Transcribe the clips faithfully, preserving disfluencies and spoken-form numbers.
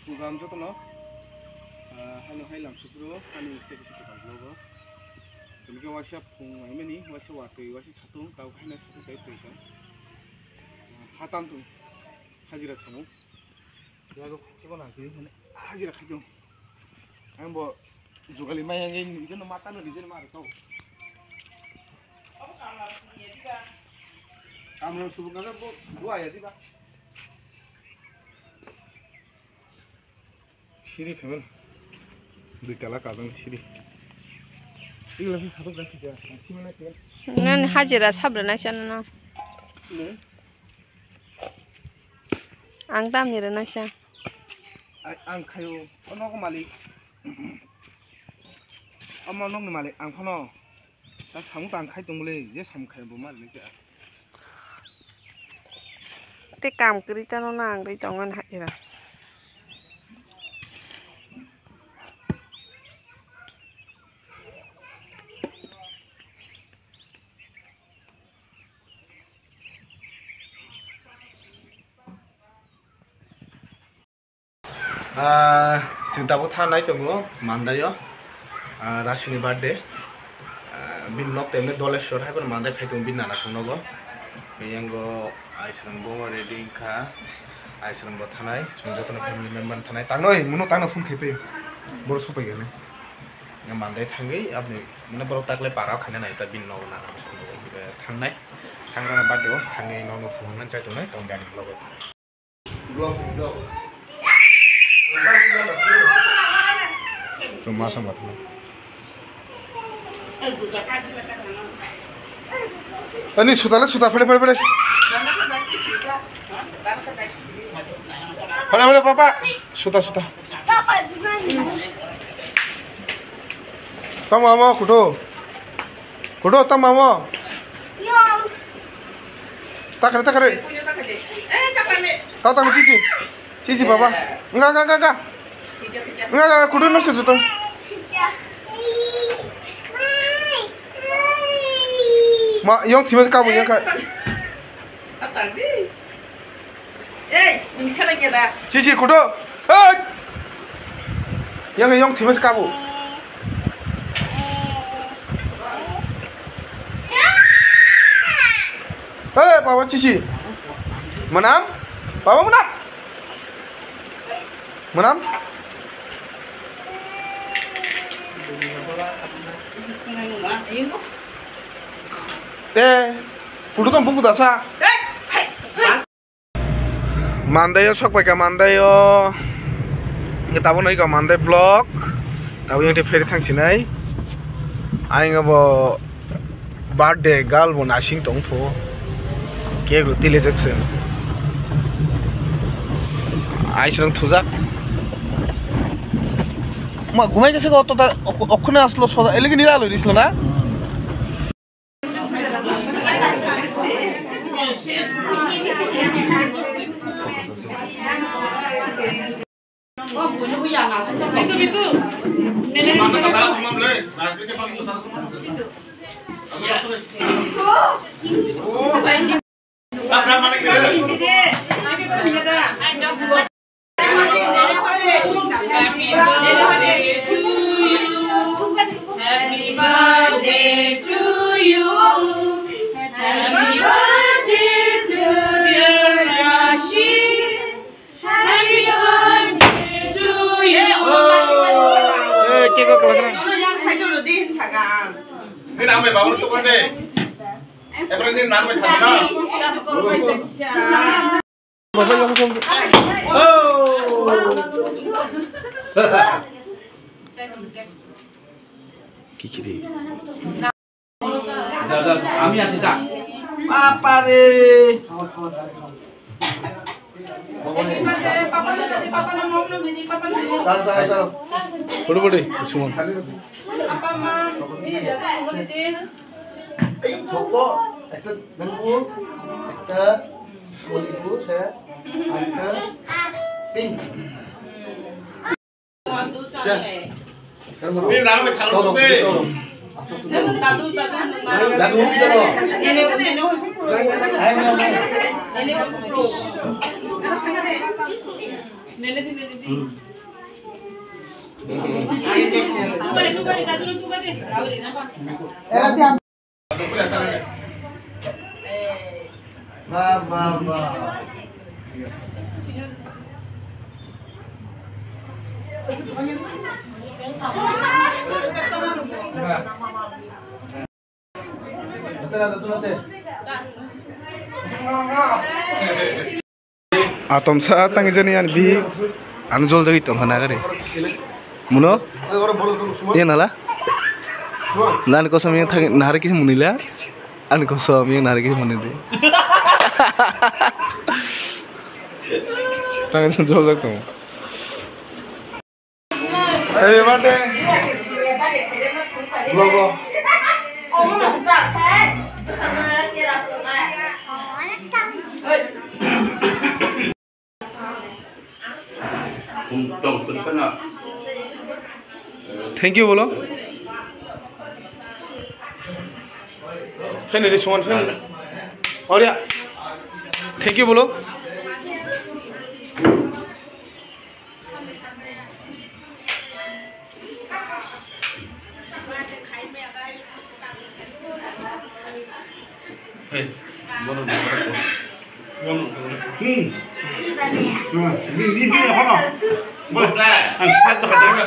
Program jotono, ah, haino hai lam sukro, ani tei kisa kwtal vlog o. Tini khe waisa phung aimani, waisa watwi, waisa satung, tau haino satung tei twi tong. Ah, hatan tung, hajira samung. Yago kebo nang twi, mane hajira khai tong. Ang bo jugali mai yang ini, jeno mata no, jeno mara kau. Kamra subung kaga bo, bo aya di ba. Siri phemen. Dui tala kajang siri. Igla phi khatok gasi ja. Simi na phemen. Ngan hajira sabra na sana no. Ne? Ang tam ni rana sa. Ai, ang khayo. Ono ko malik. Amo nokni malik ang phano. Ta samung tang khai tongmole, je samung khai bo ma rwle khe. Te kam kwrwi tano nang rwi tongo na era. Ah, chwng tabuk thanai tongo Mandai o, ah, Rasini birthday. Ah, bini nok temne Doleshwar hai phano Mandai phai tongo bini nana song nogo. Bini yango aisrang bo ready wngkha, aisrang bo thanai, chwng jotono family member thanai. Tangnoi, muno tangno phone khai phaio. Borok sopai gani. Nga Mandai thangwi aboni, mane borok takle para o khaina nai ta bini nogo nana song nogo. Thangnai, thangrana birthday o thangwi nokno phunukna chai tongnai, tong gani vlog o. Chuma sama thang. Ani suta le suta, phale, phale, phale. Phale, phale, papa, suta, suta. Tamo amo kuto. Kuto tamo amo. Takare, takare. Takare, cici. Cici, baba. Enggak, enggak, enggak, enggak. Enggak, enggak, kudu nasi tuh. Ma, yang tiba kamu ya, Kak. Ei, nung sala gela. Cici, kudu. Hei! Yang, yang tiba kamu. Hei, baba cici. Manam? Baba manam? Manam? Eh, kudu tong buku dasa. Mandai o sok paikha, Mandai o. Tabuk no ika Mandai vlog. Tabuk yang pheri thang sinai. Ayang bo birthday girl bo nasing tong pho. Cake rw tile jak se. Ai srang thujak. Ma gumai khe se ko to da okhone aslo soda elegi nira loi dislo na. Happy birthday to you. Happy birthday to you. Happy birthday to dear Rashi. Happy birthday to you. Eh, cake ko kelakna. Ini namanya bawa tuh kan deh. Apa ini namanya tadi? Kikiri. আমি আছি তা। বাবারে। এই ছোট একটা লেবু, একটা মণিপুর, স্যার, আর একটা পিঙ্ক। স্যার, স্যার, মনে হয়। এই রামে ঠাকুর তরফ, করবে। তরফ। আস্তে আস্তে তরফ। দাদু, দাদু, দাদু, দাদু, দাদু। এই নেও, এই নেও। এই নেও, এই নেও। এই নেও। Atomsa tangwi jani ani bihik ano joljagwi tongkha nagari. Muno? Ye nala? Nani kosom yang thang nahari kisa munila? Ani kosom yang nahari kisa munidi. Tangwi joljak tongo. Happy birthday. Logo. Thank you bolo. Family, this one, family. Arya. Thank you bolo.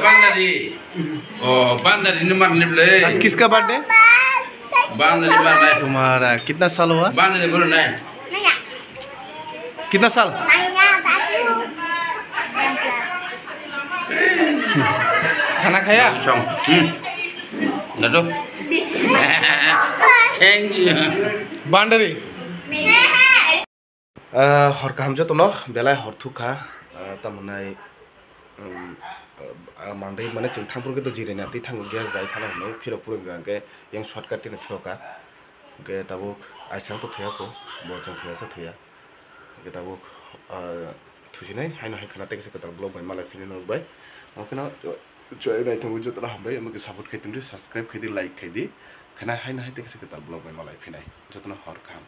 Bandari. Oh, Bandari ni mar ni ble. आज किसका birthday? Bandari mar nai. तुम्हारा कितना साल हुआ? Bandari bolo nai. कितना साल? खाना खाया? Song. Hmm. Dado. Thank you. Bandari. Ah, hor kaham jotono, belai hor thukha. Ah, tamonai, um, ah, mandai mane chwng thangphuru khe to jirina twi thango gas dai thana hinwi phirok phuru hwnkha hwnkhe yang shortcut tino phirokha. Hwnkhe tabuk aisang to thuyakho, bo chwng thuyasa thuya. Hwnkhe tabuk, ah, thusinai haino hai khwna tei kaisa kwtal vlog bai malai phini nokbai. Okheno, chwrai naithangwi jotono hambai, omo khe support khaidi, subscribe khaidi, like khaidi. Khwna haino hai tei kaisa kwtal vlog bai malai phinai. Jotono hor kaham.